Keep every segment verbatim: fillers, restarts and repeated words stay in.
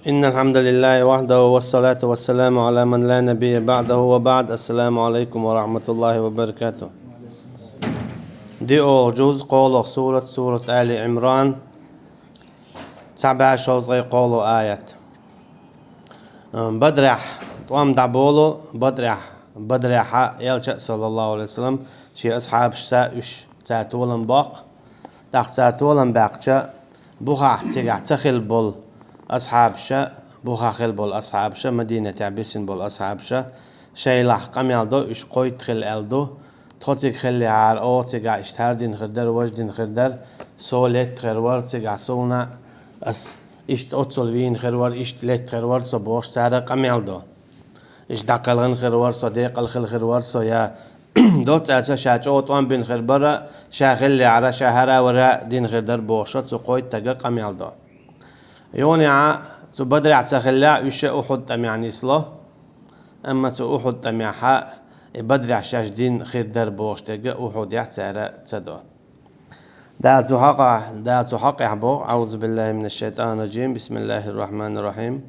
إن الحمد لله وحده والصلاة والسلام على من لا نبي بعده وبعد. السلام عليكم ورحمة الله وبركاته. ДиъолгӀа жуз, кхоалгӀа сурат, сурат Али Ӏимран, цхьа бӀаь шовзткъе кхоалгӀа аят. Бадрехь тӀом дӀаболу, Бадрехь, Бадрехьа Элча, саллаллаху Ӏалайхи ва саллам, шен асхьабашца уьш цара толам боккху. ТӀаккха цара толам баьккхича, бухахь цигахь ца хилла болу асхьабаша, бухахь хилла болу асхьабаша, Мадинатехь бисина болу асхьабаша, шайлахь къамел до, уьш кхойтта хилла аьлла ду. Тхо цига хиллехьара, оха цигахь иштта хӀара дина хир дара, важа дина хир дара, со летта хир вара, цигахь суна ас иштта оццул вийна хир вара, иштта летта хир вара со бохуш, цара къамел до. Иштта дӀакхелхина хир вара со, декъала хилла хир вара со, я доцца аьлча, ша чӀогӀа тӀом бина хир бара, ша хиллехьара, ша хӀара вара дина хир дара бохуша, цу кхойтта стага къамел до. Юха а цу Бадрехь ца хиллехь, уьш а Ухьуд тӀамехь нисло. Амма цу Ухьуд тӀамехьа и Бадрехь шаьш дина хир дара бохуш дерг а Ухьудехь цара ца до. Дала цу хьокъехь, Дала цу хьокъехь боху: أعوذ بالله من الشيطان الرجيم. بسم الله الرحمن الرحيم.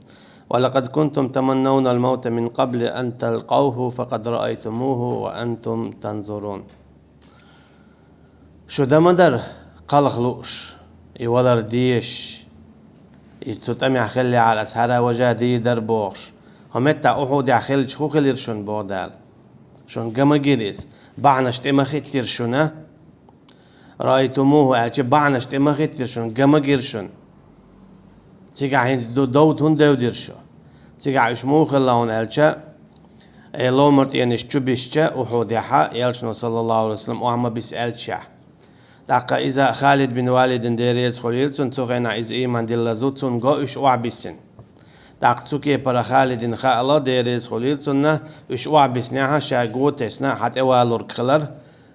ولقد كنتم تمنون الموت من قبل أن تلقوه فقد رأيتموه وأنتم تنظرون. Шу дан ма дара кхалха лууш, и валар дезаш, и цу тӀамехь хиллехьара ас хӀара важа дийр дара бохуш. ХӀокху меттехь Ухьудехь хиллача хӀун хилира шуна, боху Дала? Шуна ган ма гира иза, бахьанаш тӀе ма хӀиттира шуна. رأيتموه аьлча, бахьанаш тӀе ма хӀиттира шуна, ган ма гира шуна. Цигахь хӀинца ду-, довда хӀунда девдира шу? Цигахь уьш муха хилла хьуна аьлча, э, ломартӀенаш чу бисча Ухьудехьа, Элчано, саллаллаху Ӏалайхи ва саллам, охьа ма бисса аьлча шех. ТӀаккха иза Халид бин Валидна, Дела реза хуьлийла цунна, цу хенахь иза ийман диллаза ву, цунна го уьш охьа биссина. ТӀаккха цу кепара Халидна хаало, Дела реза хуьлийла цунна, уьш охьа биснехьа, ша го тесна, хьа тӀевалург хилар,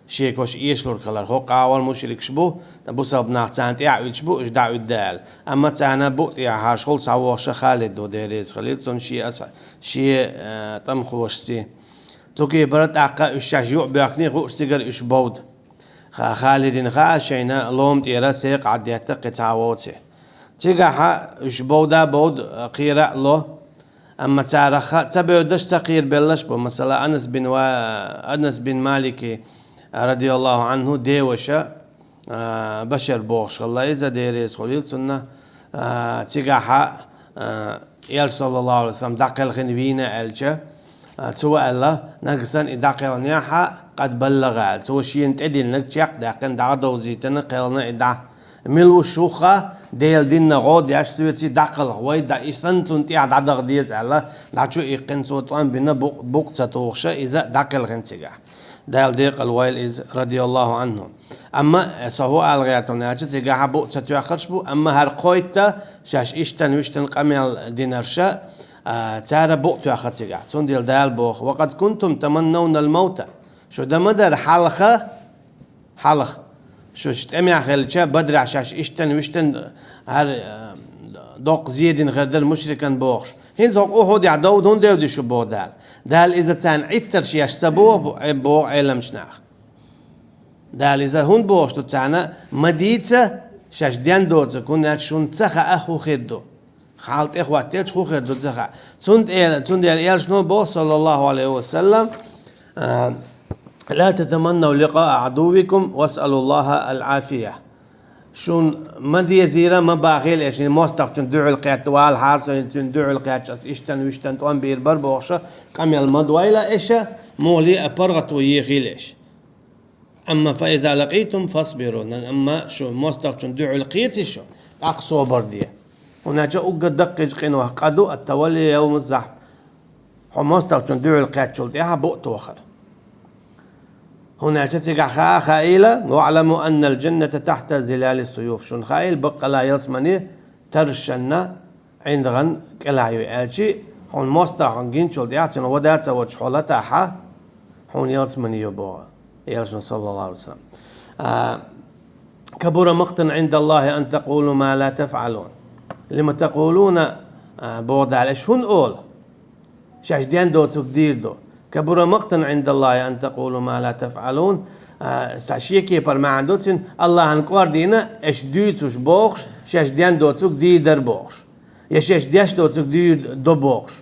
шеко ша эшалург хилар. ХӀокху агӀор мушрикаш бу, ткъа бусалба нах царна тӀаьхьа уьдуш бу, уьш дӀа а уьдда аьлла. Амма царна букъ тӀехьа хьаша хуьлу цхьа воккхаша Халид ву, Дела реза хуьлийла цунна, шен аса, шен, э, тӀамхошций. Цу кепара тӀаккха уьш шаьш юкъа боьхкиний, хууш цигара уьш бовда. Ха-, Халидна хаьа шайна лома тӀера секхаӀ детта кхин цхьа а воций. Цигахьа уьш бовда бовда, кхера а ло. Амма царах ца бевдаш, ца кхерабеллаш бу. Масала, Анас бин Ва-, Анас бин Малики, радияллаху Ӏанху, деваша, а, Башар бохуш хилла иза, Дела реза хуьлийла цунна, а, цигахьа, а, Элча, саллаллаху Ӏалайхи ва саллам, дӀакхелхина вийна аьлча, а, цо аьлла: «Нагахь санна и дӀакхелхинехьа, къад баллагӀа», аьлла. Цо шена тӀедиллинарг чекхдаьккхина, дӀадовзийтина, кхелхина и дӀа. Мила ву шух а, Делан динна гӀо деш, соьций дӀакхалха вай, дӀа, и санна цунна тӀехь дӀадаха деза аьлла, дӀа чу иккхина, цо тӀом бина, букъ-, букъ ца тухуша, иза дӀакхелхина цигахь. Дала декъала войла иза, радияллаху Ӏанху. Амма со хӀун ала гӀертарна аьлча, цигахьа букъ ца тоьхнарш бу, амма хӀара кхойтта шаьш иштан-вуьштан къамел динарша, а, цара букъ тоьхна цигахь. Цундела Дала боху: «وقد كنتم تمنون الموت». Шу дан ма дара хьалха, хьалха. Шу тӀамехь хилча, Бадрехь шаьш иштан-вуьштан хӀара, а, доккха зе дина хир дара мушрикан бохуш. ХӀинца хӀокху Ухьудехь довда хӀунда девди шу, боху Дала. Дала иза царна Ӏиттарш еш ца боху, бу-, э, боху Ӏеламчу наха. Дала иза хӀунда бохуш ду царна, ма дийца шаьш ден доцург, хӀунда аьлча шуна ца хаьа хӀун хир ду. Хьал тӀехӀоттийча хӀун хир ду ца хаьа. Цундела, цундела Элчано боху, саллаллаху Ӏалайхи ва саллам, а, «لا تتمنوا لقاء عدوكم واسألوا الله العافية». Шуна ма дезийра, ма бахийла аша, шен мостагӀчун дуьхьал кхетта вала хьара со, цуьнан дуьхьал кхетча ас иштан-вуьштан тӀом бийр бара бохуша, къамел ма дойла аша, мухӀли а паргӀато ехийла аша. Амма «فإذا لقيتم فاصبروا», амма шу мостагӀчун дуьхьал кхетий шу, тӀаккха собар де. ХӀунда аьлча уггар даккхийчу къинойх къа ду «التولي يوم الزحف». Хьо мостагӀчун дуьхьал кхеччул тӀаьхьа букъ тохар. ХӀунда аьлча цигахь хаа хаийла: «واعلموا أن الجنة تحت ظلال السيوف». Шуна хаийла, баккъала ялсамани таршанна ӀиндагӀан кӀелахь ю аьлчи, хьуна мостагӀа хьуна гинчул тӀаьхьа цуьнан вада ца воцуш хьо латахьа, хьуна ялсамани ю боху Элчано, саллаллаху Ӏалайхи ва саллам. А, «كبر مقتا عند الله أن تقولوا ما لا تفعلون». «لم تقولون», а, боху Дала, аша хӀунда олу? Шаьш ден доцург дийр ду. «كبر مقتا عند الله أن تقولوا ما لا تفعلون». А, сан шен кепара маьӀна ду цуьнан, Аллахьан кӀордийна, аша дуьйцуш бохуш, шаьш ден доцург дийр дара бохуш. Я шаьш деш доцург дуьйр до бохуш.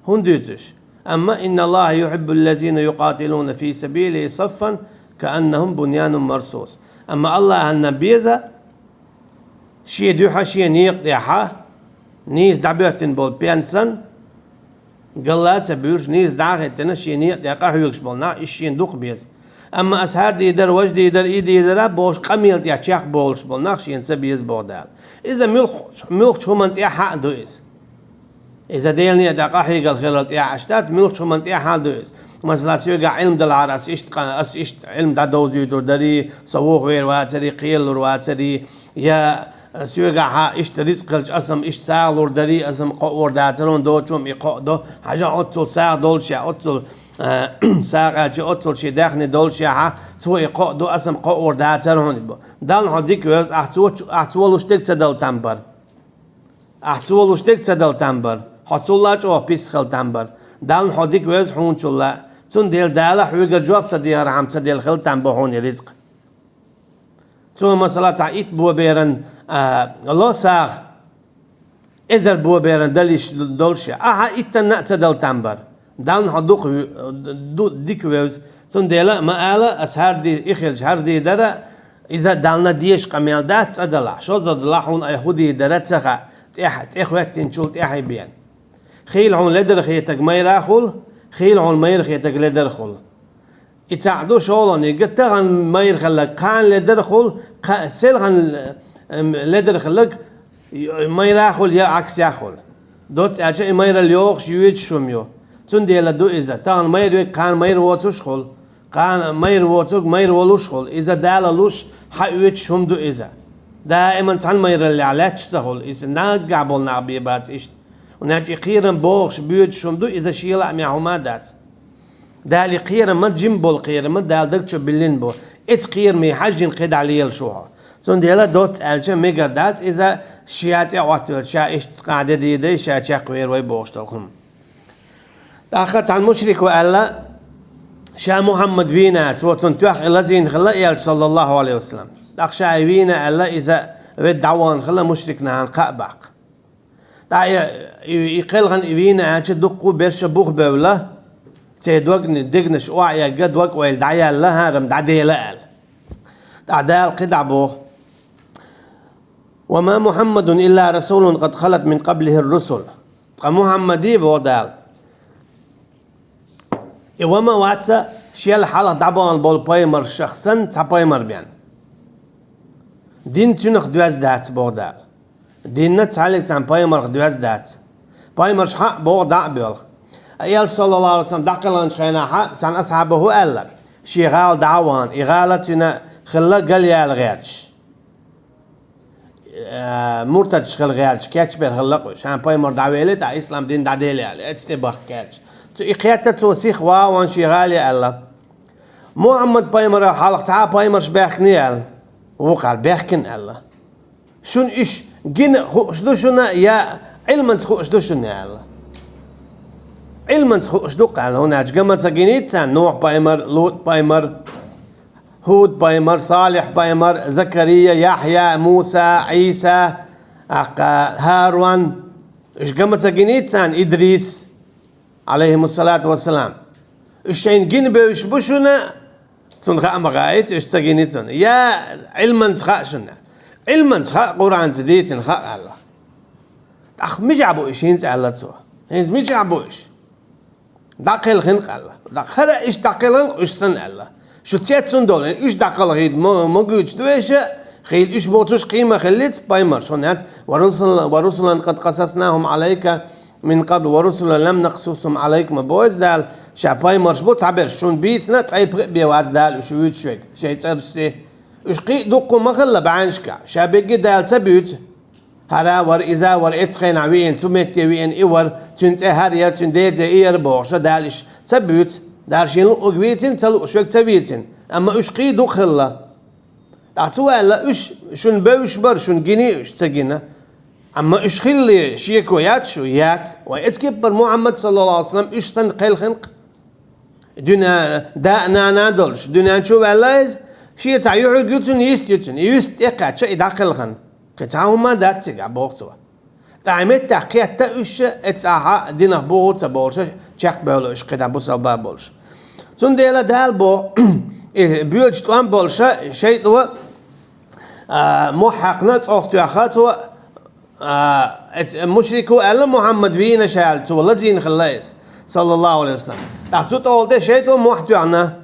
ХӀунда дуьйцу уьш? Амма «Инна Аллаха юхиббул лазина юкъатилуна фи сабилихи саффан кааннахум буньянун марсус». Амма Аллахьанна беза шен дуьхьа, шен некъа тӀехьа нийса дӀабоьттина болу пен санна, гала а ца буьйш, нийса дӀа а хӀиттина, шен некъа тӀехь къахьоьгуш болу нах, иза шена дукха беза. Амма ас хӀара дийр дара, важа дийр дара, и дийр дара бохуш, къамел тӀехь чекхболуш болу нах шена ца беза боху Дала. Иза муьлххачу, муьлххачу хӀуманна тӀехьа а ду иза. Иза Делан некъа тӀехь къахьегал хиларал тӀехьа аш дац, муьлххачу хӀуманна тӀехьа а ду иза. Масала, соьгахь Ӏилма далахьара ас иштта къа-, ас иштта Ӏилма дӀадовзуьйтур дарий, со вохавер вацарий, кхералур вацарий, я соьгахьа иштта рицкъ хилча, ас-м иштта сагӀа лур дарий, ас-м кхоавор дацар хьуна доцу-м и кхоа до, хьажа оццул сагӀа долуш я, оццул, э, сагӀа аьлча, оццул шен даьхни долуш я хьа, цо и кхоа до, ас-м кхоавор дацар хьуна бо. Далла хьо дика вевза, ахь цо чу-, ахь цо луш дерг ца дала там бара. Ахь цо луш дерг ца дала там бара. Хьо цулла чӀогӀа писса хила там бара. Далла хьо дика вевза хьуначулла. Цундела Дала хьоьгара жоп ца дехархьама ца делла хила там бо хьуна и рицкъ. Цо, масала, цхьа итт бо беран, а, ло сагӀа, эзар бо беран дала йиш долуш я. Ахьа иттанна а ца дала там бара. Далла хьо дукха ве-, ду-, дика вевза. Цундела а ма ала, ас хӀара ди-, и хилча хӀара дийр дара, иза Далла дезаш къамел дац, цкъа далахь. Шозза далахь, хьуна айхьа хӀун дийр дара ца хаьа, тӀехь-, тӀехӀоьттинчул тӀаьхьа бен. Хийла хьуна ледара хетарг майра а хуьлу, хийла хьуна майра хетарг ледара хуьлу. И цхьаъ ду шолгӀаниг, тахана майра хилларг кхана ледара хуьлу, кха-, селхана, эм, ледара хилларг майра а хуьлу, я Ӏаксехь хуьлу. Доцца аьлча, и майралла йогӀуш, йоьдуш хӀума ю. Цундела ду иза. Тахана майра верг кхана майра воцуш хуьлу. Кхана майра воцург майра волуш хуьлу. Иза Дала луш, хьаоьцуш хӀума ду иза. Даиман цхьана майраллехь лаьтташ ца хуьлу. Иза наггахь болу нах бен бац иштта. ХӀунда аьлча и кхерам богӀуш, боьдуш хӀума ду, иза шен лаамехь хӀума а дац. Дала и кхерам а, жима болу кхерам а Дала даг чу биллина бу. Эцу кхераме хьаьжжина кхидӀа лелаш ву хьо. Цундела доцца аьлча мегар дац иза, ша тӀеӀоттавелча, ша иштта къахьде дийр дай, ша чекхвер вай бохуш долу хӀума. ТӀаккха цхьана мушрико аьлла, ша Мухьаммад вийна, цо цунна тоьхна и лазийна хилла элча, саллаллаху алейхи ва саллам. ТӀаккха ша и вийна аьлла, иза ведда дӀавахана хилла мушрик нахана кхаъ баккха. ТӀаккха и, и, и кхелхана и вийна аьлча, дуккха берш бух бевлла, церан догни-, дегнаш охьаэгга, дог-ойла дӀаяьлла, хӀара-м дӀадела аьлла. ТӀаккха Дала кхидӀа боху: «Ва ма Мухьаммадун илла расулун къад халат мин къаблихир русул». Ткъа Мухьаммаде, боху Дала, и ва ма вац шел хьалха дӀабахана болу пайхамаршах санна цхьа пайхамар бен. Дин цуьнах доьзна дац, боху Дала. Динна цхьаьллиг цхьана пайхамарх доьзна дац. Пайхамарш хьаъ боху дӀа а боьлху. Ткъа элча, саллаллаху алейхи ва саллам, дӀакхелханчу хенахь цхьана асхьабо хӀун аьлла? Шен гӀала дӀа а вахана, и гӀала цуьнан хилла галъяьлла гӀерташ. Э, муртадаш хила гӀерташ, кечбер хилла-кх уьш. Ша пайхамар дӀавели, тӀаккха ислам дин дӀадели аьлла, эцу тӀе бахка гӀерташ. Цу и кхетта цо сиха ван а ван шен гӀале аьлла: «Мухьаммад пайхамарах хьалха цхьа а пайхамарш баьхкиний?» — аьлла. Вукхара: «Баьхкина», — аьлла. «Шуна уьш гина хууш ду шуна, я Ӏилманца хууш ду шуна?» — аьлла. «Ӏилманца хууш ду-кх», — аьлла, хӀунда аьлча ган ма ца гиний царна Нухь пайхамар, Лут пайхамар, ХӀуд пайхамар, Салихь пайхамар, Закария, Яхьъя, Муса, Ӏийса, тӀаккха ХӀарун, уьш ган ма ца гиний царна, Идрис, алейхимуссалату вассалам. Уьш шайна гина бевзаш бу шуна, цунна хаа ма хаийца, уьш ца гиний цунна. Я Ӏилманца хаьа шуна. Ӏилманца хаьа, Къуръанца дийцина хаьа аьлла. ТӀаккха мичахь бу уьш хӀинца аьлла цо. ХӀинца мичахь бу уьш? ДӀакхелхина-кх аьлла. ТӀаккха хӀара иштта дӀакхелхина-кх уьш санна аьлла. Шу цецвина долу, уьш дӀакхалхийта мо-, могуьйтуш ду эша, хийла уьш боцуш кхин ма хиллица пайхамарш, хӀунда аьлча: «Ва русулан, ва русулан къад къасаснахум Ӏалайка мин къабл, ва русулан лам накъсусхум Ӏалайка», ма боху Дала, ша пайхамарш бу цхьаберш, шуна бийцина, ткъе пхиъ бен вац Дала уьш вуьйцуш верг, шайн цӀерашций. Уьш кхин а дуккха ма хилла бӀаьнашкахь, ша берриге а Дала ца буьйцу. ХӀара вара, иза вара, эцу хенахь веана, цу метте веана и вара, цуьнан цӀе хӀара яра, цуьнан ден цӀе и яра бохуш, Дала уьш ца буьйцу. Дала шена луъург вийцина, ца лууш верг ца вийцина. Амма уьш кхин а дукха хилла. ТӀаккха цо аьлла: «Уьш шуна бевзаш бара, шуна гиний уьш, ца гина. Амма уьш хилале шеко яц шу?» Яц. Вай эцу кеппара Мухьаммад, саллаллаху алейхи ва саллам, уьш санна кхелхина-кх. Дуьнен да а, нана а долуш, дуьнен чу а ваьлла иза, шен цхьа юьхьиг ю цуьнан, йист ю цуьнан, и йист тӀекхаьчча, и дӀакхелхина. Кхин цхьа хӀума дац цигахь, боху цо. ТӀаккха меттехь кхетта уьш, эццахьа динах буху ца болуша, чекхбевлла уьш кхидӀа бусалба болуш. Цундела Дала бо, и боьдуш тӀом болуша, шайтӀо, а, мохь хьаькхна, цӀох тоьхна цо, а, эц-, мушрико аьлла, Мухьаммад вийна ша аьлла, цо лазийна хилла иза, саллаллаху алейхи ва саллям. ТӀаккха цу тӀом тӀе шайтӀо мохь тоьхна,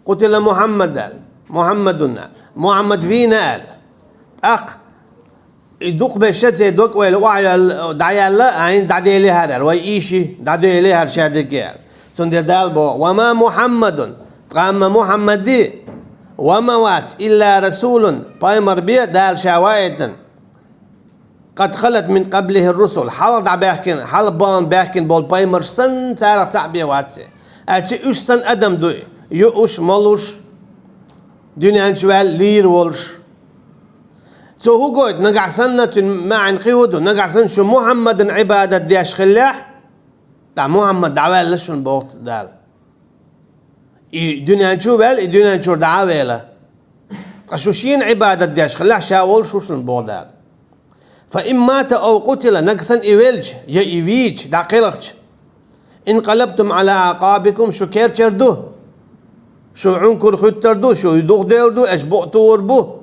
«Къутила Мухьаммад», аьлла, «Мухьаммадун», аьлла, «Мухьаммад вийна», аьлла. ТӀаккха и дукха беша цей дог вайла охьаяьлла, дӀаяьлла, а хӀинца дӀаделира хӀара, аьлла, вай ийши дӀаделира хӀара шадерриге, аьлла. Цундела Дала боху: «Ва ма Мухьаммадун», ткъа ма Мухьаммади, ва ма вац, «илла расулун», пайхамар бен Дала ша ваийтина, «къад халат мин къаблихир русул», хьалха дӀабаьхкина, хьалха бахана баьхкина болу пайхамарш санна, царах цхьаъ бен вац. Аьлча уьш санна адам ду, юуш, молуш, дуьнен чу ваьлла лийр волуш. Цо хӀун гойту, нагахь санна, цуьнан маьӀна кхин хӀун ду, нагахь санна шу Мухьаммадан Ӏибадат деш хиллехь, ткъа Мухьаммад дӀаваьлла шуна боху Дала. И дуьнен чу а ваьлла, и дуьнен чуьра дӀа а ваьлла. Ткъа шу шена Ӏибадат деш хиллехь, ша волуш ву шуна боху Дала. «Фа ин мата ав къутила», нагахь санна и велча, я и вийча, дӀакхелхича, «инкъалабтум Ӏала аӀкъабикум», шу керчар ду, шу Ӏункар хуьттар ду, шу духадевр ду, аша букъ тухур бу.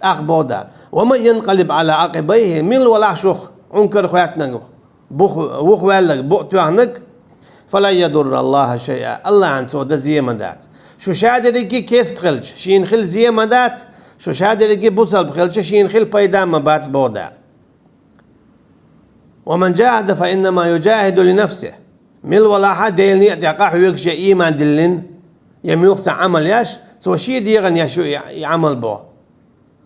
ТӀаккха боху Дала: «Ва ман янкъалиб Ӏала Ӏакъибайхи», мила валахь шух Ӏункар хоьттинарг, бух-, вухаваьлларг, букъ тоьхнарг, «фалан ядурраллаха шайъа», Аллахьан цо дан зен ма дац. Шу шадерриге кест хилча, шена хила зен ма дац, шу шадерриге бусалба хилча, шена хила пайда ма бац, боху Дала. «Ва ман джахада фа иннама юджахиду ли нафсихи». Мила валахь Делан некъа тӀехь къахьоьгуш я ийман диллина, я муьлхха цхьа Ӏамал еш, цо шен дегӀан еш ю и, и Ӏамал боху.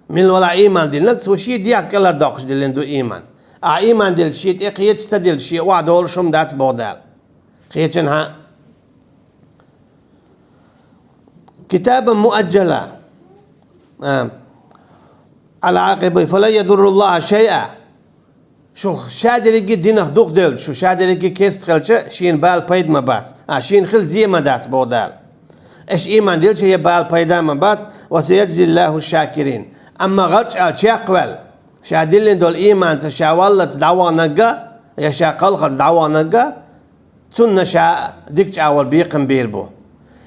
Мила валахь ийман диллинарг, цо шен дегӀ кӀелхьардоккхуш диллина ду ийман. Ахьа ийман диллича, шен тӀе кхеташ ца диллича, шен охьадолуш хӀума дац боху Дала. Кхечанхьа: «Китабан муаджжала, а, Ӏала Ӏакъибайхи, фалан ядурраллаха шайъа». Шу шадерриге динах дукхадевлча, шу шадерриге кест хилча, шена бала пайда ма бац, а, шена хила зен ма дац, боху Дала. Аша ийман диллича, я бала пайда ма бац, «ва саяджзиллаху шакирин». Амма гӀарчӀ аьлла чекхваьлла, ша диллина долу ийманца ша валлалц дӀаваханарг а, я ша кхалхалц дӀаваханарг а, цунна ша дика чӀагӀо бекхам бийр бу.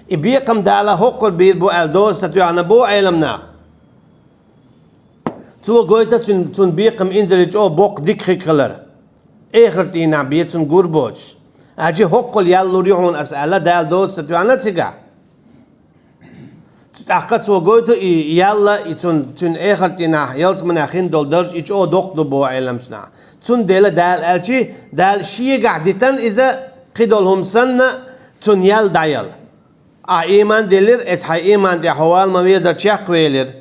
И бекхам Дала хӀокхура бийр бу аьлла доза ца тоьхна бу Ӏеламнаха. Цо гойту цуьнан, цуьнан бекхам инзаре чӀогӀа боккха дика хиг хилар. Эхарт дийнахь бен цунна гур боцуш. Аьлча хӀокхул ял лур ю хьуна аса аьлла, Дала доза ца тоьхна цигахь. ТӀаккха цо гойту и ял а, и цуьнан, цуьнан эхарт дийнахь, ялсаманехь хин долу дарж, и чӀогӀа доккха ду боху Ӏеламнаха. Цундела Дала аьлча, Дала шегахь дитина иза, кхидолу хӀума санна, цунна ял дӀаяла. Ахьа ийман диллира, эцу хьайн ийман тӀехь хьо вала ма везара чекхвелира.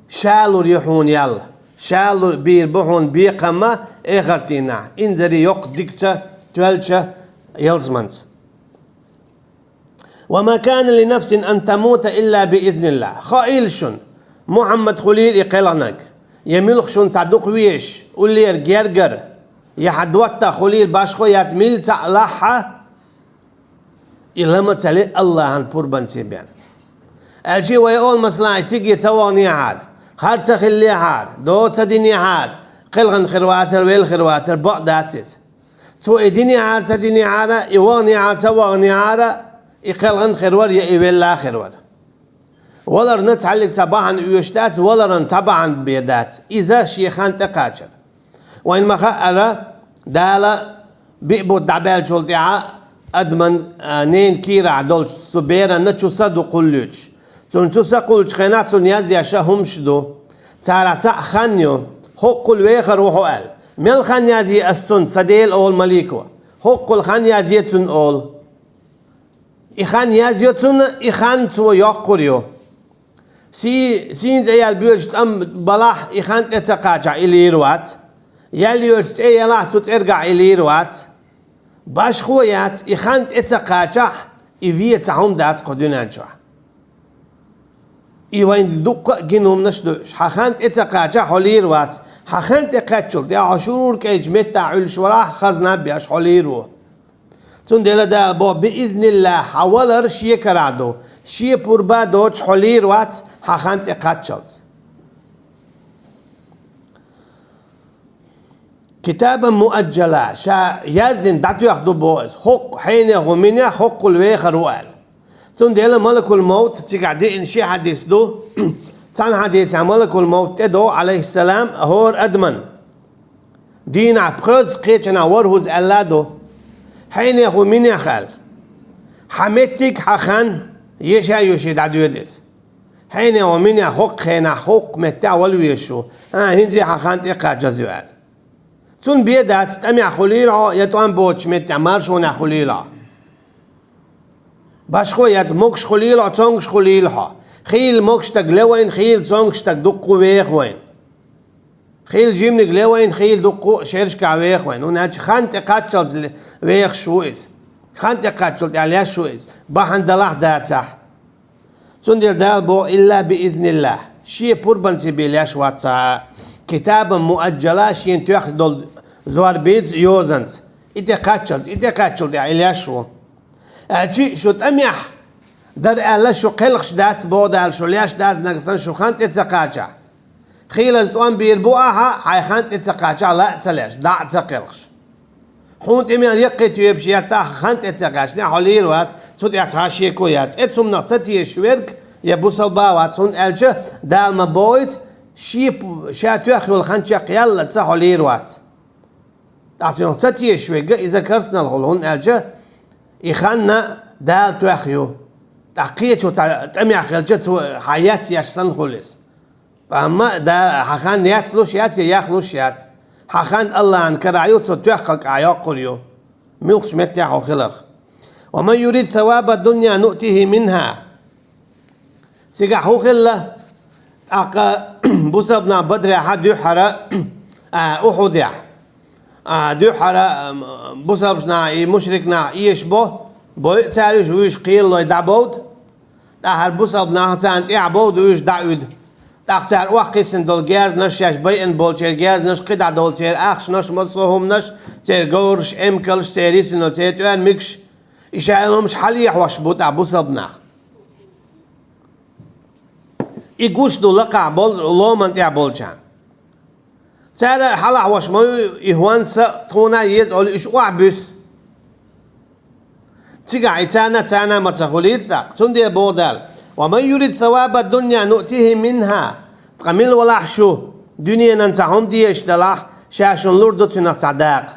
Ша лур ю хьуна ял. Ша лур бийр бу хьуна бекхам а эхарт дийнахь, инзаре йоккха дикаца тоьллачу ялсаманца. «Ва ма кана ли нафсин ан тамута илла би изниллах». Хаийла шуна, Мухьаммад хуьлийла и кхелхинарг, я муьлхха шуна цхьа дукха везаш, уллера гергара, я хьан доттагӀа хуьлийла башхо яц милла цхьаъ лахь а, и ла ма ца ле Аллахьан пурбанца бен. Аьлча вай олу, масала, и цига ца ваханехьара, хӀара ца хиллехьара, доза ца динехьара, кхелхина хир вацара, велла хир вацара, бакъ дац иза. Цо и динехьара, ца динехьара, и ваханехьара, ца ваханехьара, и кхелхина хир вара, я и велла хир вара. Валарна цхьаьллиг цхьа бахьана оьшуш дац, валаран цхьа бахьана бен дац. Иза шен хан тӀе кхачар. Вайна ма-хаъара, Дала биъ бутт дӀабаьллачул тӀаьхьа адаман, а, ненан кийрахь долчу цу беранна чу са ду кхуллуьйтуш. Цунна чу са кхуллучу хенахь цунна яздеш хӀумаш ду. Царах цхьаъ хан ю, хӀоккхул вехар ву хьо аьлла. Мел хан язъе ас цунна, сан Дела, олу малико. ХӀоккхул хан язъе цунна олу. И хан язйо цунна, и хан цо йоккхур ю. Сий-, сийна цӀе яьлла боьдуш тӀам балахь, и хан тӀе ца кхачахь, и лийр вац. Ял йоьдуш цӀе ялахь, цу цӀергахь и лийр вац. Башхо яц, и хан тӀе ца кхачахь, и вен цхьа хӀума дац кху дуьнен чохь. И вайн дуккха а гина хӀуманаш ду уьш. Хьан хан тӀе ца кхачахь, хьо лийр вац. Хьан хан тӀе кхаьччул тӀаьхьа хьо шура кӀайчу меттахь Ӏуьллуш валахь, хазна а беш, хьо лийр ву. Цундела Дала боху, би изниллахь, хьан валар шен карахь ду, шен пурба доцуш хьо лийр вац хьан хан тӀе кхаччалц. كتابا مؤجلا, ша яздина дӀатоьхна ду боху иза, хӀокху хьенех а, минех а хӀоккхул вехар ву аьлла. Цундела малакул-мовт, цигахь деана ши хьадис ду. Цхьана хьадисехь малакул-мовт тӀедогӀу, Ӏалайхиссалам, хӀора адаман. Дийнахь пхоьазза, кхечанхьа ворхӀазза аьлла а ду. Хьенех а, минех а аьлла. Хьан меттиг, хьан хан, еша а еш дӀадоьду иза. Хьенех а, минех а хӀокху хенахь, хӀокху меттехь вала везаш ву. А, хӀинца хьан хан тӀекхаччалц ю аьлла. Цунна бен дац, тӀамехь хуьлийла хьо, я тӀом боцучу меттехь, маршонехь хуьлийла хьо. Башхо яц, могуш хуьлийла хьо, цомгуш хуьлийла хьо. Хийла могуш стаг ле вайна, хийла цомгуш стаг дуккха а веха вайна. Хийла жиманиг ле вайна, хийла дуккха а шерашкахь веха вайна. ХӀунда аьлча хан тӀекхаччалц ле-, вехаш ву иза. Хан тӀекхаччалц тӀехь леш ву иза, бахьана далахь а, дацахь а. Цундела Дала боху: «Илла би изниллах». Шен пурбанца бен леш вац цхьа а. «Китабан муаджжала», шена тоьхна долу зорбанца, йозанца. И тӀекхаччалц, и тӀекхаччалц тӀехь и леш ву. Аьлча а шу тӀамехь дара аьлла, шу кхелхаш дац, боху Дала, шу леш дац, нагахь санна шу хан тӀе ца кхачахь. Хийлазза тӀом бийр бу ахьа, хьайн хан тӀе ца кхачахь, ла а ца леш, дӀа а ца кхелхаш. Хьуна тӀе мел яккхий тоьпаш еттахь, хан тӀе ца кхаьчнехь, хьо лийр вац, цу тӀехь цхьа а шеко яц. Эцу хӀуманах ца тешаш верг я бусалба а вац, хӀунда аьлча Дала ма бохуьйту, шен п-, ша тоьхна йолу хан чекхъяллалц хьо лийр вац. ТӀаккха цунах ца тешаш верг иза керстаналла хуьлу, хӀунда аьлча и хан Дала тоьхна ю. ТӀаккха кхечо цхьа тӀамехь хилча, цо хьан ецъеш санна хуьлу иза. Амма да, хьан хан яц луш яц я яха луш яц. Хьан хан Аллахьан карахь ю, цо тоьхна хилча а йоккхур ю, муьлххачу меттехь хьо хиларх. «Ва ман юрид саваба дунья нуътихи минха». Цигахь хӀун хилла? ТӀаккха бусалба нах Бадрехь а, дуьххьара, а, Ухьудехь а, дуьххьара, м, бусалба нах, и мушрик нах эшабо, бойу цара уьш, вуьш кхелалой дӀабовду. ТӀаьхьара бусалба нах царна тӀаьхьа бовду, уьш дӀаоьду. ТӀаккха цара охьакхиссина долу герзанаш, шаьш байина болчеран герзанаш, кхидӀа долу церан ахчанаш, массо а хӀуманаш, церан говраш, эмкалш, церан йисина, церан тӀоьрмигаш, и шайн хӀумаш хьалахьош бу тӀаккха бусалба нах. И гуш ду лакхахь болу ломан тӀехь болчарна. Цара хьалахьош ма ю и хӀонс а, тхуна а еза олу, уьш охьабуьссу. Цигахь и царна, царна ма ца хуьлийца тӀаккха. Цундела боху Дала: «Ва ман юрид саваба дунья нуътихи минха». Ткъа мила валахь шу, дуьненан цхьа хӀума дезаш далахь, ша шуна лур ду цуьнах цхьа дакъа.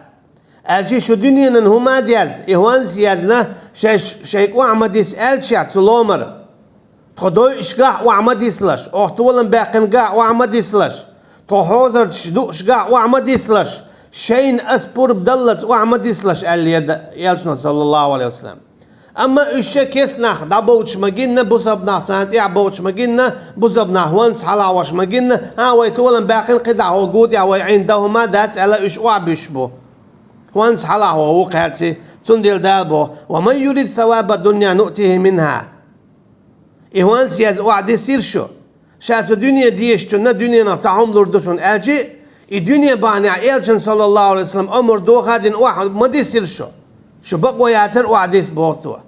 Аьлча шу дуьненан хӀума а дезна, и хӀонс а езна, шаьш шайга охьа ма дисса аьлча цу ломара. Тхо дойушехь охьа ма дислаш, оха толам баьккхинехь охьа ма дислаш, тхо хьозарчаш дуушехь охьа ма дислаш, шайна ас пурба даллалц охьа ма дислаш, аьллера Элчано, саллаллаху алейхи ва саллям. Амма уьш ша кест нах дӀабовча ма гинна, бусалба нах царна тӀаьхьа бовча ма гинна, бусалба нах хӀонс хьалахьош ма гинна, а, вай толам баьккхина, кхидӀа хӀокху гу тӀехь вай Ӏийна дан хӀума дац аьлла, уьш охьабуьссуш бу. ХӀонс хьалахьо ву кхаьрций, цундела Дала боху: «Ва ман юрид саваба дунья нуътихи минха». И хӀонс езна охьадиссийра шу. Ша цу дуьне дезачунна дуьненах цхьа хӀума лур ду шуна аьлча, и дуьне бахьанехь Элчан, саллаллаху алейхи ва саллям, амр доха а дина охьа ма диссийра шу. Шу бакъо яцара охьадисса, боху цо.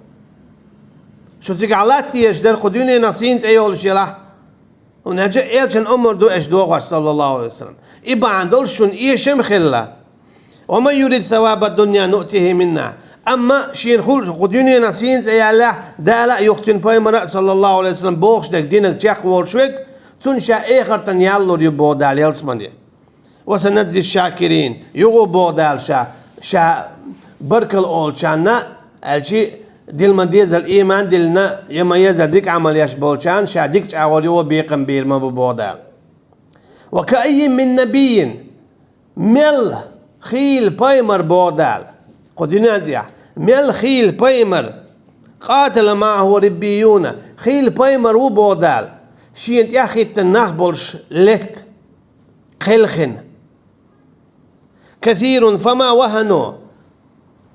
Шу цигахь латта дезаш дара, кху дуьненах сийна цӀе йолуш елахь. ХӀунда аьлча Элчан амр ду аша дохош, саллаллаху алейхи ва саллям. И бахьана долуш шуна эшам а хилла. «Ва ман юрид саваба дунья нуътихи минха». Амма шена хуьлуш, кху дуьненах сийна цӀе яллехь, Дала а, юха цуьнан пайхамара а, саллаллаху алейхи ва саллям, бохуш дерг динарг чекхволуш верг, цунна ша эхартан ял лур ю, боху Дала ялсамане. «Ва санажзи шакирин». Юха, боху Дала, ша, ша баркалла олучарна, аьлча, дилла ма-деззара ийман диллина, я ма-еззара дика Ӏамал еш болчарна ша дика чӀагӀо йо, бекхам бийр ма бу, боху Дала. «Ва кааййин мин набиййин». Мел хийла пайхамар, боху Дала, кху дуьнен тӀехь, мел хийла пайхамар, «къатала маъаху риббийюна», хийла пайхамар ву, боху Дала, шена тӀаьхьахӀиттина нах болуш летта, кхелхина. «Касирун фама вахану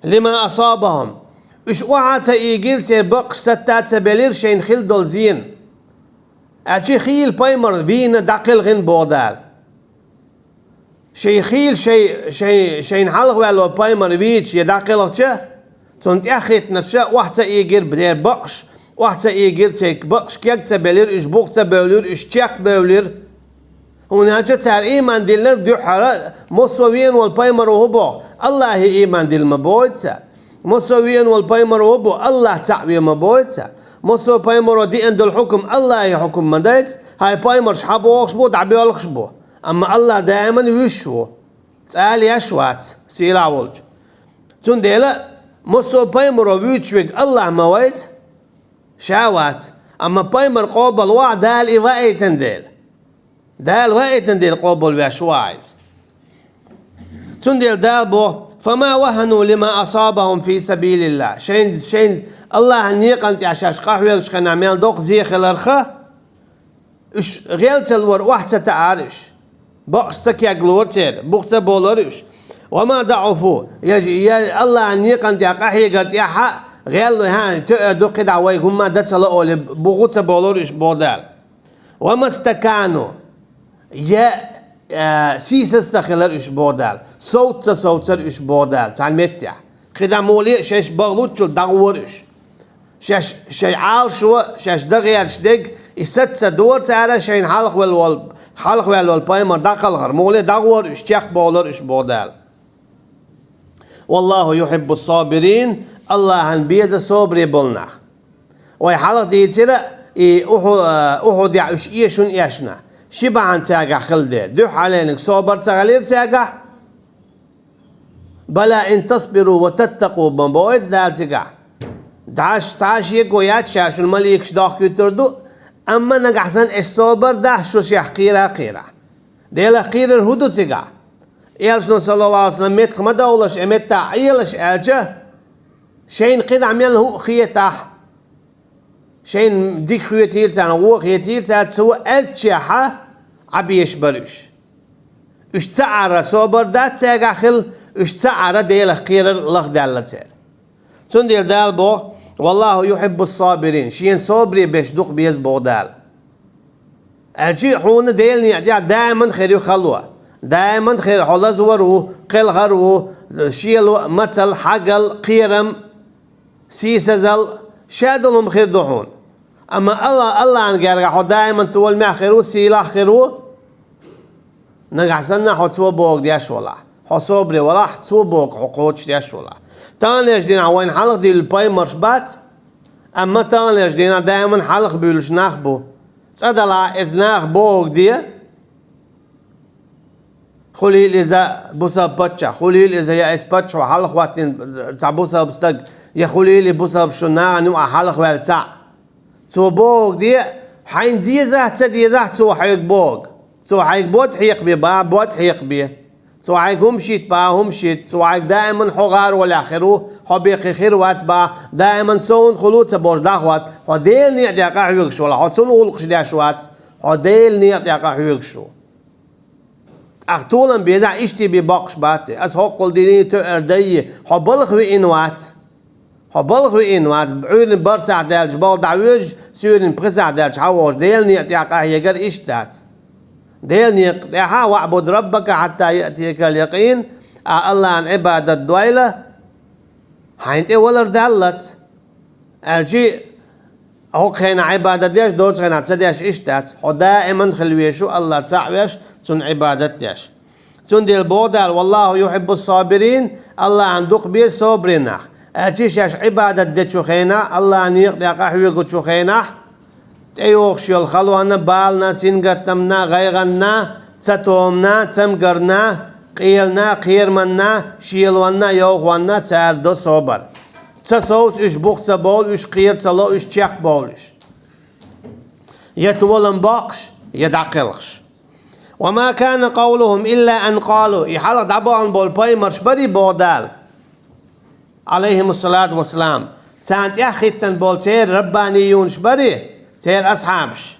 лима асабахум». Уьш охьа а ца ийгира, церан бакъаш сатта а ца белира шайна хилла долу зена. Аьлча хийла пайхамар вийна, дӀакхелхина, боху Дала. Шайн хийла шай, шай, шайна хьалха ваьлла пайхамар вийча я дӀакхелхча, цунна тӀаьхьахӀиттинарш охьа ца ийгира церан бакъаш, охьа ца ийгира церан бакъаш, кег ца белира, уьш бух ца бевлира, уьш чекхбевлира. ХӀунда аьлча цара ийман диллинарг дуьххьара, массо а веана волу пайхамаро хӀун боху, Аллахе ийман дилла ма боху цара. Массо а веана волу пайхамаро хӀун боху, Аллах цхьаъ ве ма боху цара. Массо а пайхамаро деана долу хьукам Аллахе хьукам ма ду цара. ХӀара пайхамарш хьан бохуш бу, дӀабоьлхуш бу. Амма Аллах даиман вуьйш ву. ЦӀа а еш вац, сийлахь волчу. Цундела массо а пайхамаро вуьйцуш верг Аллах ма ву цара, ша вац. Амма пайхамар къобал вахь Дала и ваийтина дела. Дала ваийтина дела къобал веш ву иза. Цундела Дала боху: «Фама вахану лима асабахум фи сабилиллах». Шайн, шайн Аллахьан некъан тӀехь шаьш къахьоьгуш хенахь мел доккха зе хиларх, уьш гӀел ца лора, охьа ца таӀара уьш. Бакъ ца кеглора церан, бух ца болора уьш. «Ва ма даӀуфу», я, я Аллахьан некъан тӀехь къахьегар тӀехь а гӀел, хӀа, тоьар ду кхидӀа вайга хӀумма дан ца ло олий, бух ца болора уьш, боху Дала. «Ва мастакану», я, а, сийсаз ца хилар уьш, боху Дала. Совца ца совцар уьш, боху Дала, цхьана меттехь. КхидӀа муха ле а шаьш бахлуччул дӀагӀора уьш. Шаьш, шайн Ӏалашо, шаьш дан гӀерташ дерг, и саца ца дора цара шайна хьалхавелла волу, хьалхаваьлла волу пайхамар дӀакхалхар. Муха ле дӀагӀора уьш, чекхбовлар уьш, боху Дала. «Валлаху юхиббус сабирин», Аллахьан беза собаре болу нах. Вай хьалха дийцира, и Уху-, а, Ухудехь уьш эшна эшна. Ши бахьана цаьргахь хилла де. Дуьххьарлерниг собар ца хилира цаьргахь. «Бала ин тасбиру ва таттакъу», ма боху иза Дала цигахь. Даш цхьа а шеко яц, ша шуна маликаш дохкуьйтур ду, амма нагахь санна аша собар дахь, шу шех кхера а кхерахь. Делах кхерар хӀун ду цигахь? Элчано, саллаллаху алейхи ва саллям, меттах ма довлаш, и меттахь Ӏелаш аьлча, шайна кхидӀа мел хӀуъа хетахь, шайна дика хетийла царна, вон хетийла царна, цо аьллачехьа Ӏа беш бара уьш. Уьш ца Ӏара собар дац цаьргахь хилла, уьш ца Ӏара Делах кхерар лахдаьлла церан. Цундела Дала боху: «Валлаху юхиббус сабирин», шена собаре берш дукха беза боху Дала. Аьлча хьуна Делан некъа тӀехь даиман хир ю хало. Даиман хир, хьо лазор ву, кхелхар ву, шело, мацалла, хьагал, кхерам, сийсазалла, шадолу хӀума хир ду хьуна. Амма Алла-, Аллахьан гергахь хьо даиман толамехь хир ву, сийлахь хир ву. Нагахь санна хьо цо бохург деш валахь, хьо собаре валахь, цо бохург хьо кхочушдеш валахь. Таханлерчу дийнахь вайна хьалха дуьйлу пайхамарш бац, амма таханлерчу дийнахь даиман хьалха буьйлуш нах бу. ЦӀа далахь, иза наха бохург де, хуьлийла иза бусалба паччахь, хуьлийла иза я иза паччахьо хьалха хӀоттийна цхьа бусалба стаг, я хуьлийла и бусалба шу нахана юкъахь хьалха ваьлла цхьаъ. Цо бохург де, хьайна дезахь а, ца дезахь а, цо хьоьга бохург. Цо хьайга бод хьекхабе бахь, бод хьекхабе. Цо хьайга хӀума шийтта бахь, хӀума шийтта. Цо хьайга даиман хьо гӀаролехь хир ву, хьо бен кхин хир вац бахь, даиман со хӀунда хуьлу ца бохуш дӀахӀотта, хьо Делан некъа тӀехь къахьоьгуш валахь, хьо цунна гӀуллакхаш деш вац, хьо Делан некъа тӀехь къахьоьгуш ву. ТӀаккха толам безахь, иштта бен боккхуш бац и. Аса хӀоккхул динийн тоьар дайи, хьо балха веана вац. Хьо балха веана вац, Ӏуьйранна бархӀ сахьт даьлча балха дӀавоьжуш, суьйранна пхи сахьт даьлча хьавогӀуш, Делан некъа тӀехь къахьегар иштта дац. Делан некъа тӀехь: «ВаӀбуд раббака хьатта яътиякал якъин», а Аллахьан Ӏибадат дойла, хьайна тӀе валар даллалц. Аьлчи, хӀокху хенахь Ӏибадат деш, доцу хенахь ца деш иштта дац. Хьо даиман хила везаш ву Аллах цхьаъ веш, Цунна Ӏибадат деш. Цундела боху Дала: «Валлаху юхиббус сабирин», Аллахьан дукха беза собаре нах. Аьлчи шаьш Ӏибадат дечу хенахь, Аллахьан некъа тӀехь къахьоьгучу хенахь, тӀейогӀуш йолу халонна, баланна, сингаттамна, гӀайгӀанна, цатоманна, цамгарна, къелана, кхераманна, шелонна, йовхонна цара до собар. Ца совца уьш, бух ца бовла уьш, кхера ца ло уьш, чекхбовла уьш. Я толам боккхуш, я дӀакхелхаш. «Ва ма кана къавлухум илла ан къалу». И хьалха дӀабахана болу пайхамарш барий боху Дала, Ӏалайхимуссалату вассалам. Царна тӀаьхьахӀиттина болу церан раббаниюнаш барий, церан асхьабаш.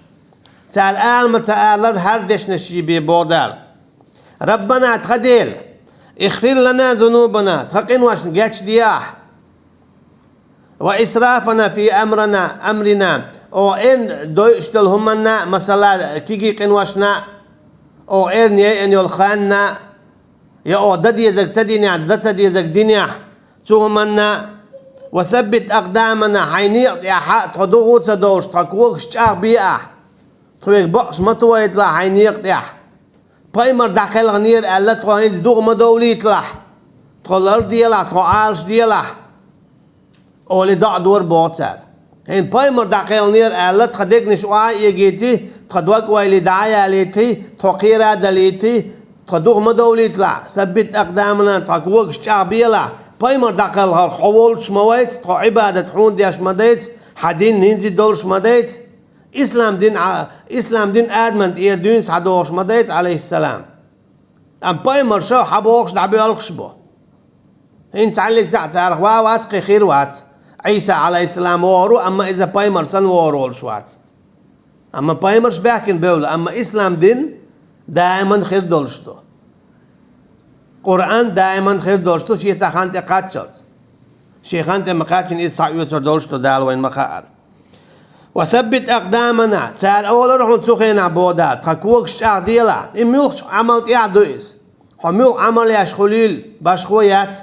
Цара ала ма ца алара хӀара дешнаш бен боху Дала: «Раббана, тхан Дела, ихфир лана зунубана, тхан къиношна гечдехьа. Ва исрафана фи амрана, амрина». Оха эрна дойуш долу хӀуманна, масала, кегий къиношна, оха эрна яйъина йолу ханна, я оха дан дезарг ца динехь, дан ца дезарг динехь, цу хӀуманна. «Ва саббит акъдамана», хьайн некъа тӀехь тхо духу ца довлуш, тхан когаш чӀагӀбе ахь. Тхоьга бакъаш ма тохийталахь хьайн некъа тӀехь. Пайхамар дӀакхелхинера аьлла, тхо хӀинца дугӀа ма довлийталахь, тхо ларделахь, тхо Ӏалашделахь, олий доӀа дора боху цара. ХӀинца пайхамар дӀакхелхинера аьлла, тхан дегнаш охьа а эгийтий, тхан дог-ойла дӀа а ялийтий, тхо кхера а далийтий, тхо дугӀа ма довлийталахь, саббит акъдамана, тхан когаш чӀагӀбелахь, пайхамар дӀакхелхарх хьо волчу ма вайца, тхо Ӏибадат хьуна деш ма дайца, хьан дин хӀинца долуш ма дайца, ислам дин а, ислам дин Адаман тӀера дуьйна схьадогӀуш ма дайца, Ӏалайхиссалам. Амма пайхамарша хьан бохуш дӀабоьлхуш бу. ХӀинца цхьаьллиг цхьаъ царах ван вац, кхин хир вац. Ӏийса, Ӏалайхиссалам, вогӀур ву, амма иза пайхамар санна вогӀур волуш вац. Амма пайхамарш баьхкина бевлла, амма ислам дин даиман хир долуш ду. Къуръан даиман хир долуш ду, шен цхьа хан тӀе кхаччалц. Шен хан тӀе ма кхаччина иза схьаоьцур долуш ду, Дала вайна ма хаара. «Ва саббит акъдамана», цара олура хьуна цу хенахь, боху Дала, тхан когаш чӀагӀделахь. И муьлххачу Ӏамал тӀехь ду иза? Хьо муьлха Ӏамал еш хуьлийла, башхо яц.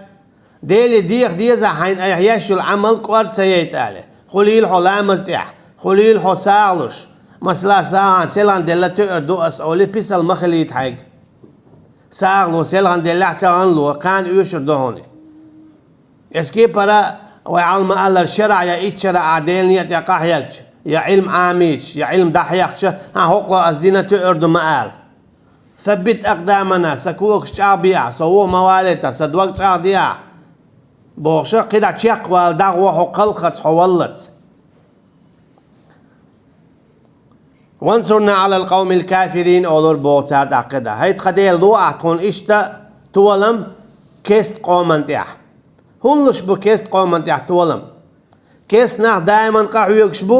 Деле деха деза хьайна айхьа еш йолу Ӏамал кӀорга ца яйта аьлла. Хуьлийла хьо ламаз тӀехь, хуьлийла хьо сагӀа луш. Масала, сагӀа селхана делла тоьар ду ас олий, писал ма хилийта хьайга. СагӀа ло, селхана деллехь тахана ло, кхана оьшур ду хьуна. Эс кепара вай Ӏалма аллара шера я итт шера а Делан некъа тӀе къахьегча, я Ӏилма Ӏамийча, я Ӏилма дӀахьехча, хьан хӀокхо ас дина тоьар ду ма ала. «Саббит акъдамана», сан когаш чӀагӀбе ахь, со вуха ма валийтахь, сан дог чӀагӀде ахь, бохуша, кхидӀа чекхвала дӀагӀо хьо кхалххаца, хьо валлалц. «Вансурна Ӏалал къавмил кафирин», олура боху цара тӀаккха кхидӀа. ХӀай тхан Дела, ло ахь тхуна иштта толам керста къоман тӀехь. ХӀун луш бу керста къоман тӀехь толам? Керста нах даиман къахьоьгуш бу,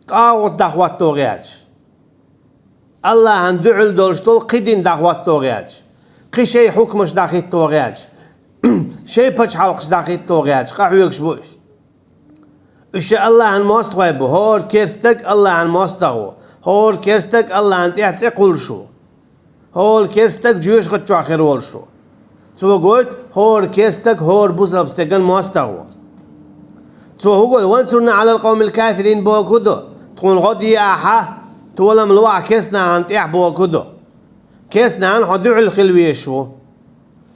тӀагӀут дӀахӀотто гӀерташ. Аллахьан дуьхьал долуш долу кхин дин дӀахӀотто гӀерташ. Кхин шайн хьукмаш дӀахӀитто гӀерташ. Шайн пачхьалкхаш дӀахӀитто гӀерташ къахьоьгуш бу уьш. Уьш Аллахьан мостагӀой бу, хӀора керста стаг Аллахьан мостагӀа ву, хӀора керста стаг Аллахьан тӀехь цӀе кхуллуш ву. ХӀора керста стаг жоьжахати чохь хир волуш ву. Цо гойту, хӀора керста стаг хӀора бусалба стеган мостагӀа ву. Цо хӀун гойту, «Вансурна Ӏалал къавмил кафирин» бохург хӀун ду? Тхуна гӀо де ахьа, толам ло ахь керста нахана тӀехь бохург хӀун ду? Керста нахана хьо дуьхьал хила везаш ву.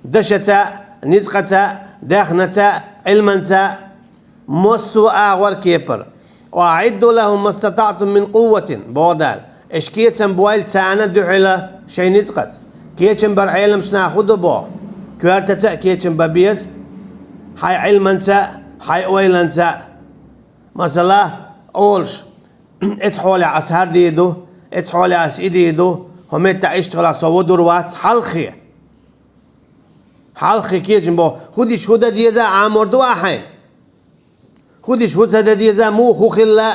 Дашаца, ницкъаца, даьхнаца, Ӏилманца, массо а агӀор, кепара. «Ва аӀидду лахӀум мастатаӀтум мин къувватин», боху Дала. Аша кечам бойла царна дуьхьала шайн ницкъаца. Кечам бар Ӏеламчу наха хӀун ду боху? Коьртаца а кечам бан беза, хьайн Ӏилманца а, хьайн ойланца а. Масала, олуш, эцу хьолехь ас хӀара дийр ду, эцу хьолехь ас и дийр ду, хӀокху меттехь иштта хилахь со вуьдур вац, хьалххе. Хьалххе кечам бо, хӀун дича хӀун дан деза а Ӏамор ду ахь хьайна? ХӀун дича хӀун ца дан деза, муха хӀун хилла?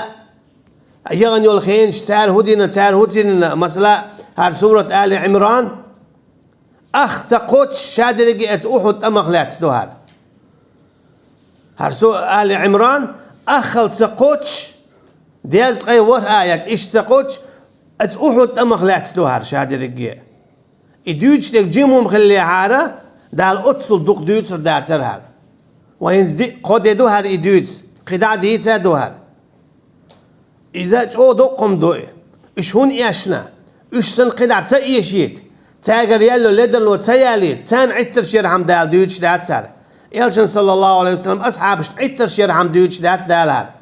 Яхана йолу хенаш цара хӀун дина, цара хӀун ца дина, масала, хӀара сурат Али Ӏимран, ах ца кхоччуш, ша дерриге а оцу Ухьуд тӀамах лаьцна ду хӀара. ХӀара со Али Ӏимран, аххал ца кхоччуш, дезткъе ворхӀ аят, иштта ца кхоччуш, оцу Ухьуд тӀамах лаьцна ду хӀара ша дерриге а. И дуьйцуш дерг жима хӀума хиллехьара, Дала оццул дукха дуьйцур дацара хӀара. Вайн хӀинца диъ-кхо де ду хӀара и дуьйцу, кхидӀа а дийца а ду хӀара. Иза чӀогӀа доккха хӀума ду и. Уьш хӀунда эшна? Уьш санна кхидӀа ца эшийта, цаьргара яьлло ледарло ца ялийта, царна Ӏиттарш ярхьама Дала дуьйцуш дац хӀара. Элчан, саллаллаху Ӏалайхи ва саллам, асхьабашна Ӏиттарш ярхьама дуьйцуш дац Дала хӀара.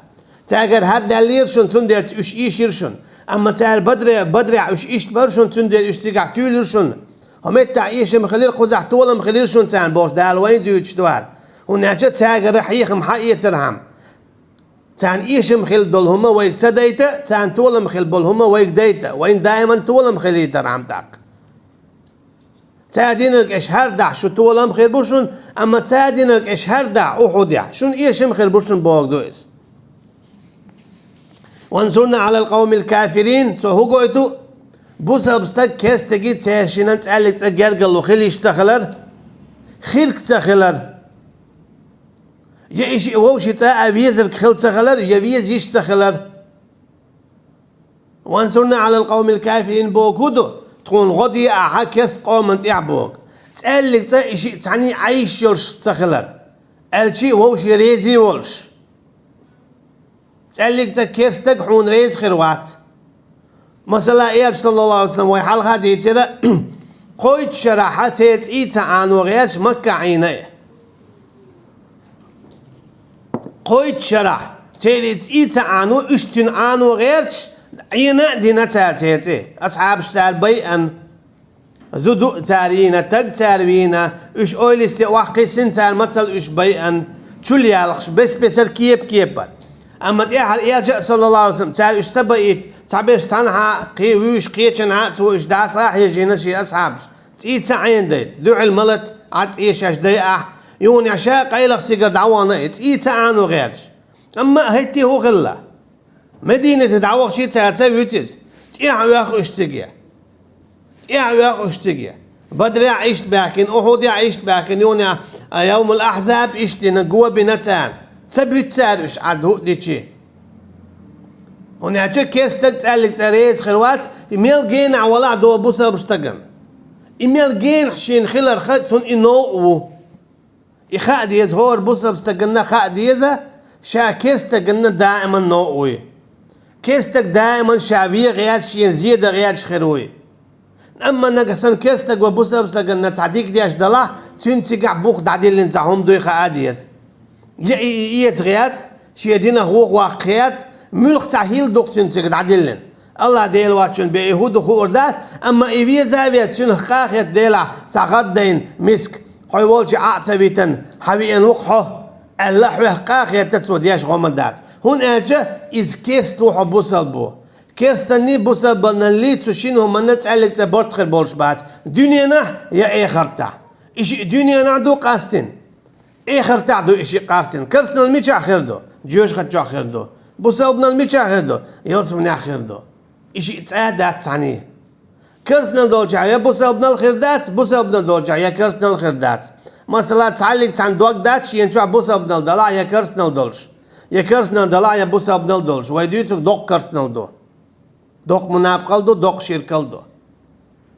Цаьргара хӀара даьллера шуна, цундела уьш ийшира шуна. Амма цара Бадре-, Бадрехь уьш иштта бара шуна, цундела уьш цигахь туьйлира шуна. ХӀокху меттехь эшам хилира, кхузахь толам хилира шуна царна, бохуш Дала вайна дуьйцуш ду хӀара. ХӀунда аьлча цаьргара хьехам хьаэцархьама. Царна эшам хилла долу хӀума вайга ца дайта, царна толам хилла болу хӀума вайга дайта, вайна даиман толам хилийтархьама тӀаккха. Цара динарг аша хӀара дахь, шу толам хир бу шуна, амма цара динарг аша хӀара дахь, Ухьудехь, шуна эшам хир бу шуна бохург ду иза. «Вансурна Ӏалал къавмил кафирин», цо хӀун гойту? Бусалба стаг керстаге цаьршинан цӀаьллиг цӀа гергарло хила йиш ца хилар, хирг ца хилар. Я и шиъ вовшийн цӀа а везарг хила ца хилар, я веза йиш ца хилар. «Вансурна Ӏалал къавмил кафирин» бохург хӀун ду? Тхуна гӀо де ахьа керста къоман тӀехь бохург. ЦӀаьллиг цӀа и шиъ цхьаьний Ӏайш йолуш ца хилар, аьлчи вовшийн резий волуш. ЦӀаьллиг цӀа керстаг хьуна реза хир вац. Масала, Элча, саллаллаху алейхи ва саллям, вай хьалха дийцира, кхойтта шарахь церан цӀий ца Ӏано гӀерташ Макка Ӏийна. Кхойтта шарахь церан цӀий ца Ӏано, уьш цуьнан Ӏано гӀерташ, Ӏийна а дина цара церан цӀий. Асхьабаш цара байъина. Зуда цара йийна, таг цара вийна, уьш ойлисте охьакхиссина цара мацалла уьш байъина, чул ялхаш, бес-бесара кеп-кепара. Амма тӀаьхьара Элча а, саллаллаху алейхи ва саллям, цара уьш ца байийта, цхьаберш цхьанхьа а, кхе вуьйш кхечанхьа а, цо уьш дӀаса а хьежийна шен асхьабаш. ЦӀий ца Ӏенадайта, дуьхьал малат Ӏад эшаш дай ахь, юханехь ша къайлаха цигара дӀавахана и, цӀий ца Ӏано гӀерташ. Амма хӀетте хӀун хилла? Мединате дӀавахча цара ца вуьту иза. ТӀаьхьа оьху уьш цига. ТӀаьхьа оьху уьш цига. Бадрехь иштта баьхкина, Ухьудехь иштта баьхкина, юханехь, а, Явмул Ахьзаб иштта дина, го бина царна. Ца буьту цара уьш Ӏад хӀуъа дичи. ХӀунда аьлча керста стаг цӀаьллиг цӀа реза хир вац, и мел генахь валахь а бусалба стагана. И мел генахь шена хиларх цунна и новкъа ву. И хаа деза, хӀора бусалба стаганна хаа деза, ша керста стаганна даиман новкъа вуй. Керста стаг даиман ша вен гӀерташ, шена зе дан гӀерташ хир вуй. Амма нагахь санна керста стаг ван бусалба стаганна цхьа дика деш далахь, цуьнан цигахь бух дӀадиллина цхьа хӀума дуй хаа деза. Я и, и эца гӀерта, шен динах вухваккха гӀерта, муьлхха цхьа хӀилла ду-кх цуьнан цига дӀадиллина. АллахӀ Дела воцчунна бен и хӀун ду хуур дац, амма и веза а веза, цуьнах къа а хетта Делахь цхьа гӀаддайна миска, хьо волчу Ӏа а ца витина, хьан веана ву-кх хьо, аьлла, хьох къа а хетта, цо деш гӀо ма дац. ХӀунда аьлча иза керста ву, хьо бусалба ву. Керстанний, бусалбанналлий цу шина хӀуманна цӀаьллиг цӀа барт хир болуш бац, дуьненахь я эхартахь. И шиъ дуьненахь ду къастина. Эхартахь ду и шиъ къастина. Керстаналла мичахь хир ду? Жоьжахати чохь хир ду. Бусалбаналла мичахь хир ду? Ялсаманехь хир ду. И шиъ цӀа а дац цхьаьний. Керстаналла долчохь я бусалбаналла хир дац, бусалбаналла долчохь я керстаналла хир дац. Масала, цхьаьллиг цхьаьна дог дац шена чохь бусалбаналла далахь я керстаналла долуш. Я керстаналла далахь я бусалбаналла долуш. Вай дуьйцург доккха керстаналла ду. Доккха мунапкъалла ду, доккха ширкалла ду.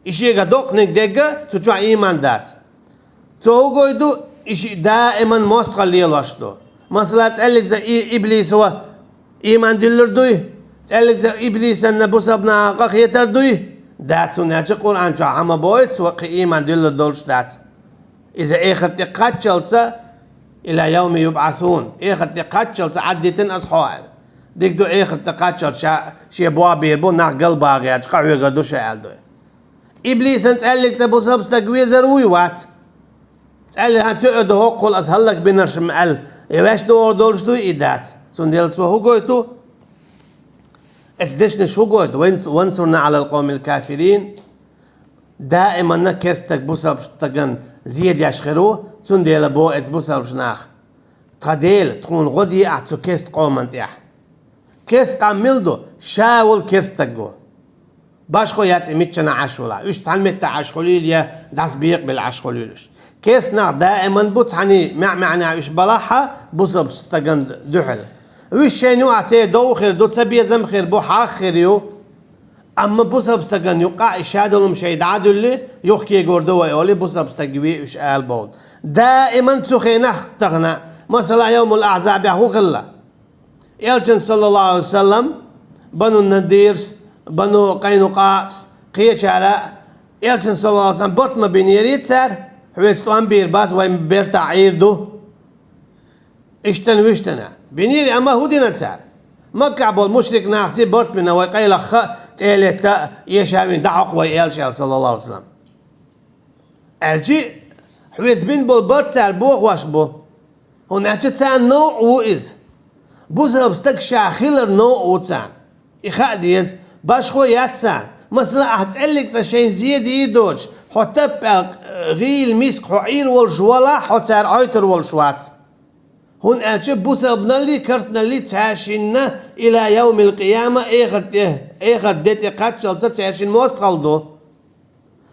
И шегахь доккханиг дегга, цу чохь ийман дац. Цо хӀун гой ду, и шиъ даиман мостагӀалла лелош ду. Масала, цӀаьллигза и-, иблисо ийман диллур дуй? ЦӀаьллигза иблисанна бусалбанахьа къахетар дуй? Дац, хӀунда аьлча Къуръан чохь хьан ма бой, цо кхин ийман диллур долуш дац. Иза эхарт тӀе кхаччалца, иля явми юбӀасун, эхарт тӀе кхаччалца Ӏаддитина аса хьо аьлла. Дика ду, эхарт тӀе кхаччалца ша, шен бохь бийр бу, нах галбаха гӀерташ къахьоьгур ду ша аьлла ду. Иблисан цӀаьллиг цӀа бусалба стаг везар вуй, вац? ЦӀаьллиг хьан тоьар ду хӀоккхул аса хӀаллакбинарш-м аьлла, я ваьш догӀур долуш дуй, и дац. Цундела цо хӀун гойту? Эцу дешнаш хӀун гойту? Ван-, вансурна Ӏалал къовмил кафирин. Даиманна керстаг бусалба стаган зе деш хир ву, цундела боху эцу бусалбачу наха: «Тхан Дела, тхуна гӀо де ахь цу керста къоман тӀехь». Керста къам мила ду? Ша волу керстаг ву. Башхо яц и миччана Ӏаш вала. Уьш цхьана меттахь Ӏаш хуьлийла я дӀасабекъабелла Ӏаш хуьлийла уьш. Керста нах даиман бу цхьаьний маьӀ-маьӀнехь уьш балахьа бусалбачу стаган дуьхьал. Уьш шайна юкъахь церан дов хир ду, цабезам хир бу, хьагӀ хир ю. Амма бусалба стаган юккъахь и шадолу хӀума шайн дӀа а дуьллий, юхакегор ду вай олий, бусалба стаг ве уьш ала боху. Даиман цу хенахь тахана, масала, Йовмул Ахьзабехь хӀун хилла? Элчан, саллаллаху Ӏалайхи ва саллам, Бану Надирс, Бану Къайнукъаъс, кхечара Элчан, саллаллаху Ӏалайхи ва саллам, барт ма бинера цара, хьоьца тӀом бийр бац, вай бертахь Ӏийр ду. Иштта-м, вуьштта-м. Бинийра, амма хӀун дина цара? Маккахь болу мушрик нахаца барт бина, вай къайлаха тӀе а летта, эшавина дӀахьокху вай Элча аьлла, саллаллаху Ӏалайхи ва саллам. Аьлчи, хьоьца бина болу барт цара бохош бу. ХӀунда аьлча царна новкъа ву иза. Бусалба стаг ша хилар новкъа ву царна. И хаа деза, башхо яц царна. Масала, ахь цӀаьллиг цӀа шайна зе дийр доцуш, хьо таппаьлла, э, гӀийла миска хьо Ӏийр волуш валахь, хьо цара Ӏойтур волуш вац. ХӀунда аьлча бусалбаналлий, керстаналлий цаьршинна иля йовмил къияма, эхарт де, эхарт де тӀе кхаччалца цаьршинна мостагӀалла ду.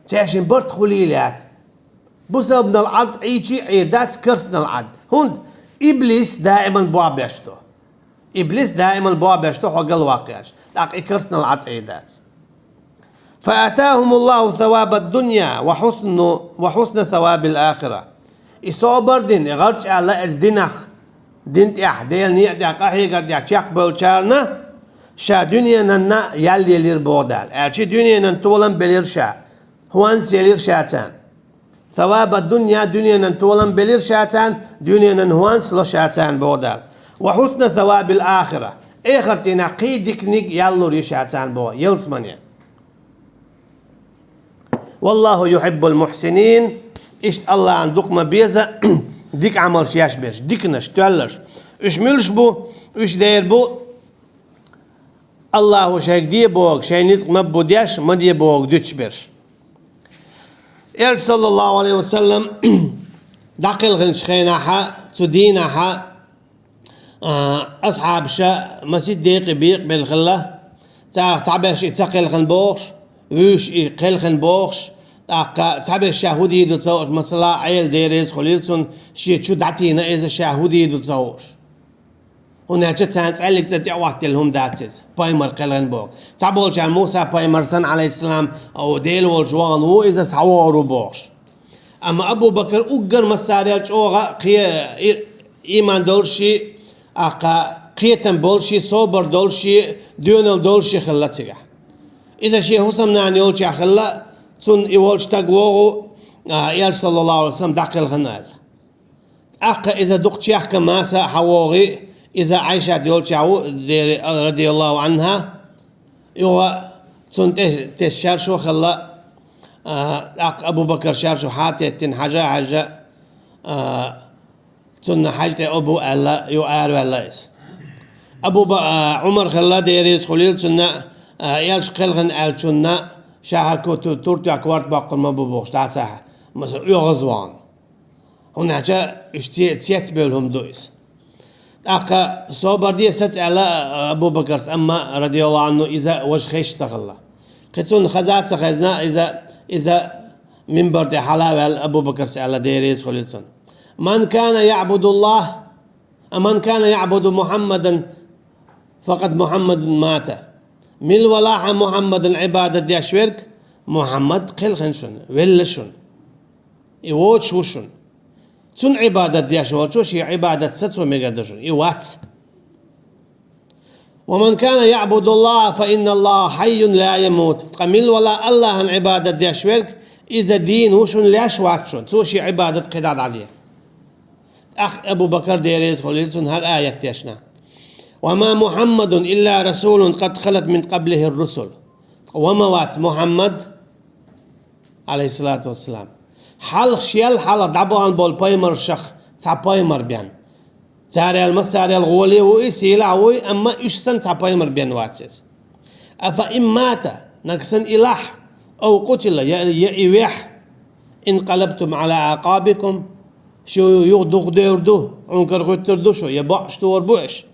Цаьршинна барт хуьлийла яц. Бусалбанал Ӏад Ӏийчи а Ӏийр дац, керстанал Ӏад. ХӀунда? Иблис даиман бохь беш ду. Иблис даиман бохь беш ду хьо галваккха гӀерташ. ТӀаккха и керстанал Ӏад Ӏийр дац. فآتاهم الله ثواب الدنيا وحسن، وحسن ثواب الآخرة. И собар дина, и гӀарч аьлла эцу динах, дин тӀехь, Делан некъа тӀехь, къахьегар тӀехь чекхбевллачарна, Ша дуьненанна ял елира боху Дала. Аьлча дуьненан толам белира ша. ХӀонс елира ша царна. Саваба дунья, дуьненан толам белира ша царна, дуьненан хӀонс ло ша царна боху Дала. Ва хьусна савабил ахира. Эхартийнахь кхин диканиг ял лур ю ша царна боху, ялсамане. Валлаху юхиббул мухсинин. Иштта Аллахьан дукха ма беза дика Ӏамалш еш берш, диканаш, тоьлларш. Уьш муьлш бу? Уьш дер бу Аллахо шайга де боху, шайн ницкъ ма бу деш, ма де боху дуьтуш берш. Элча, саллаллаху алейхи ва саллам, дӀакхелхинчу хенахьа, цу дийнахьа, а, асхьабаша масийтта декъе бекъабелла хилла, царах цхьаберш и ца кхелхина бохуш, вуьйш и кхелхина бохуш, тӀаккха цхьаберш ша хӀун дийр ду ца хууш, масала, Ӏела, Дела реза хуьлийла цунна, шен чу дӀатийна иза, ша хӀун дийр ду ца хууш. ХӀунда аьлча царна цкъа а цӀе тӀе а хӀоттаелла хӀума дац иза, пайхамар кхелхина боху. Цхьаболчара Муса пайхамар санна, алейхиссалам, о, Дела волчу вахана ву иза, схьавогӀур ву бохуш. Амма Абу Бакар уггар массарел чӀогӀа кхе-, и-, ийман долуш ши, аккха кхетам болуш ши, собар долуш ши, доьналла долуш ши хилла цигахь. Иза шен хӀусамнана йолчохь хилла, цунна и волчу стаг вогӀу, а, Элча, саллаллаху алейхи ва саллам, дӀакхелхина аьлла. ТӀаккха иза дукха чехка маса хьан вогӀий, иза Ӏайшат йолчохь ву, дери-, радияллаху анхьа. Юха цунна тӀе тесна шаршу хилла, а, тӀаккха Абу Бакар шаршу хьан теттина хьажа а хьаьжжа, а, цунна хьаьжа тӀе обу аьлла, юха араваьлла иза. Абу Ба-, а, Ӏумар хилла, Дела реза хуьлийла цунна, а, Элча кхелхина аьллачунна, ша хӀара ку-, ту-, туртоьхна корта боккхур ма бу бохуш, дӀа ца хьа-, маса оьгӀазвахана. ХӀунда аьлча уьш це-, цецбевлла хӀума ду иза. ТӀаккха собар де саца аьлла Абу Бакарс, амма, радияллаху анху, иза важа хезаш ца хилла. Кхин цунна хаза а ца хезна, иза, иза минбар тӀе хьала а ваьлла, Абу Бакарс аьлла, Дела реза хуьлийла цунна: «Ман кана яъбудуллах, а ман кана яъбуду Мухаммадан, факъад Мухаммадун мата». Мила валахь а Мухаммадан Ӏибадат деш верг, Мухаммад кхелхина шуна, велла шуна. И воцуш ву шуна. Цунна Ӏибадат деш волчо шен Ӏибадат сацо мегар ду шуна. И вац. «Ва ман кана яъбудуллаха, фа инналлаха хьайюн ла ямут». Ткъа мила вала Аллахьан Ӏибадат деш верг, иза дийна ву шуна, леш вац шуна. Цо шен Ӏибадат кхидӀа дӀаде. ТӀаккха Абу Бакар, Дела реза хуьлийла цунна, хӀара аят дешна: «Ва ма Мухаммадун илла расулун къад халат мин къаблихир русул». Ткъа ва ма вац Мухаммад, алейхиссалату вассалам, хьалха шел хьалха дӀабахана болу пайхамаршах цхьа пайхамар бен. Царел массарел гӀоле а ву и, сийлахь а ву и, амма уьш санна цхьа пайхамар бен вац иза. «Афа ин мата», нагахь санна и лахь, «ав къутила», я, я и вехь, «инкъалабтум Ӏала аӀкъабикум», шу юха духадевр ду, Ӏункар гӀуьттур ду шу, я бакъ тохур бу аша.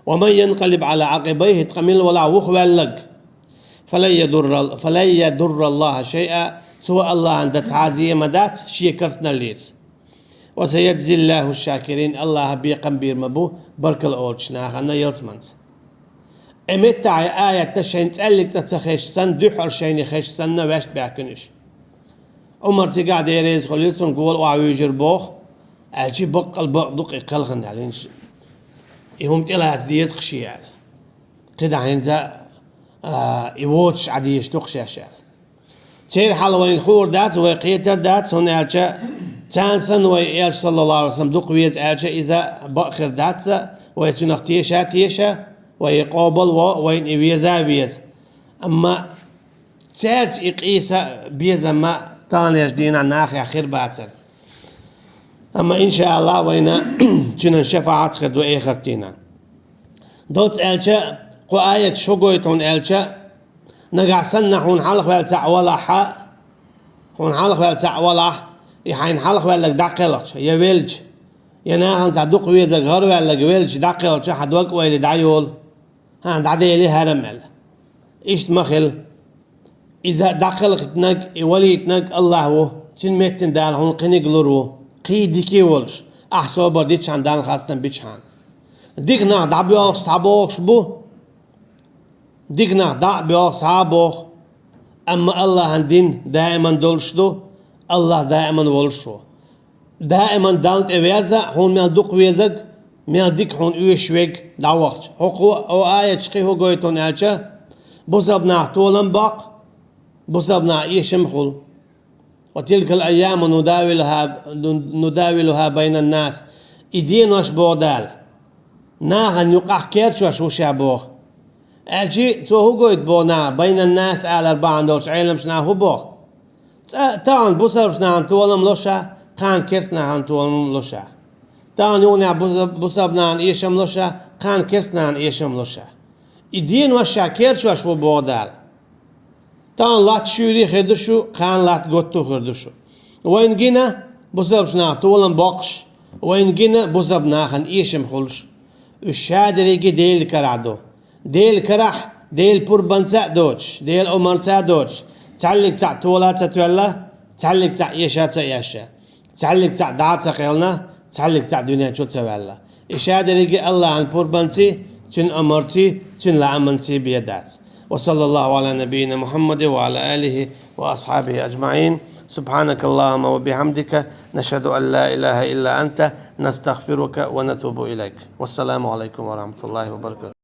«Ва ман янкъалиб Ӏала Ӏакъибайхи», ткъа мила валахь вухаваьлларг, «фалан ядурра-, фалан ядурраллаха шайъа», цо Аллахьан дан цхьа а зе ма дац шен карцнал лийца. «Ва саяджзиллаху шакирин», Аллахьа бекхам бийр ма бу баркалла олучу нахана ялсаманца. Э, меттахь и аят шайна цкъа а цӀе ца хезаш санна, дуьххьара шайна хезаш санна, ваьшта баьхкина уьш. Ӏумар цигахь, Дела реза хуьлийла цунна, гола охьавуьйжира боху, аьлча баккъал бакъ ду-кх и кхелхина аьлла, хӀинца и хӀума тӀелаца деза-кх шен аьлла. КхидӀа хӀинца, а, и воцуш Ӏа дезаш ду-кх шаьш аьлла. Церан хьал вайна хуур дац, вай кхетар дац, хӀунда аьлча царна санна вай Элча, саллаллаху алейхи ва саллам, дукха веза аьлча, иза бакъ хир дац, вай цунах теша а теша, вай къобал а во, вайна и веза а веза. Амма цаьрца и къийса безам а таханлерчу дийнахь нахехь хир бацара. Амма, иншааллахӀ, вайна цуьнан шафаӀат хир ду эхартина. Доцца аьлча, кху аяташ хӀун гойту хьуна аьлча, нагахь санна хьуна хьалхаваьлла цхьаъ валахь а, хьуна хьалхаваьлла цхьаъ валахь, и хьайна хьалхаваьлларг дӀакхелхча, я велча, я нахана цхьа дукха везарг, гӀараваьлларг велча, дӀакхелхча, хьан дог-ойла дӀайолу. ХӀан, дӀаделий хьарам аьлла. Иштта ма хила. Иза дӀакхелхийтинарг, и валийтинарг Аллахь ву, цуьнан меттана Дала хьуна кхиниг лур ву, кхин дика а волуш, ахь собар дичахьана, Далла хастам бичахьана. Дика нах дӀабоьлхуш схьабохуш бу, дика нах дӀа а боьлху, схьа а боху, амма Аллахьан дин даиман долуш ду, Аллахь даиман волуш ву. Даиман Далла тӀе верза, хьуна мел дукха везарг, Мел дика хьуна оьшуш верг дӀавахча. ХӀокху, хӀокху аяташа кхин хӀун гойту аьлча, бусалба нах толам боккху, бусалба нах эшам хуьлу. «Ва тилкал айяму нудавилуха, нудавилуха байнан нас». И денош, боху Дала, нахана юкъахь керчош ву ша боху. Аьлча, цо хӀун гойту боху наха, байнан нас алар бахьана долчу Ӏеламчу наха хӀун боху? Цкъа тахана бусалба нахана толам ло ша, кхана керста нахана толам ло ша. Тахана юханехь буса-, бусалба нахана эшам ло ша, кхана керста нахана эшам ло ша. И денош ша керчош ву боху Дала. Тахана латта шуьйре хир ду шу, кхана латта готто хир ду шу. Вайна гина бусалба наха толам боккхуш, вайна гина бусалба нахана эшам хуьлуш. Уьш шадерриге Делан карахь ду. Делан карахь, Делан пурбанца а доцуш, Делан омарца а доцуш, цхьаьллиг цхьаъ тола а ца тоьлла, цхьаьллиг цхьаъ эша а ца эшна, цхьаьллиг цхьаъ дӀа а ца кхелхина, цхьаьллиг цхьаъ дуьнен чу а ца ваьлла. И шадерриге АллахӀан пурбанций, Цуьнан омарций, Цуьнан лааманций бен дац. وصلى الله على نبينا محمد وعلى آله وأصحابه أجمعين. سبحانك اللهم وبحمدك، نشهد أن لا إله إلا أنت، نستغفرك ونتوب إليك. والسلام عليكم ورحمة الله وبركاته.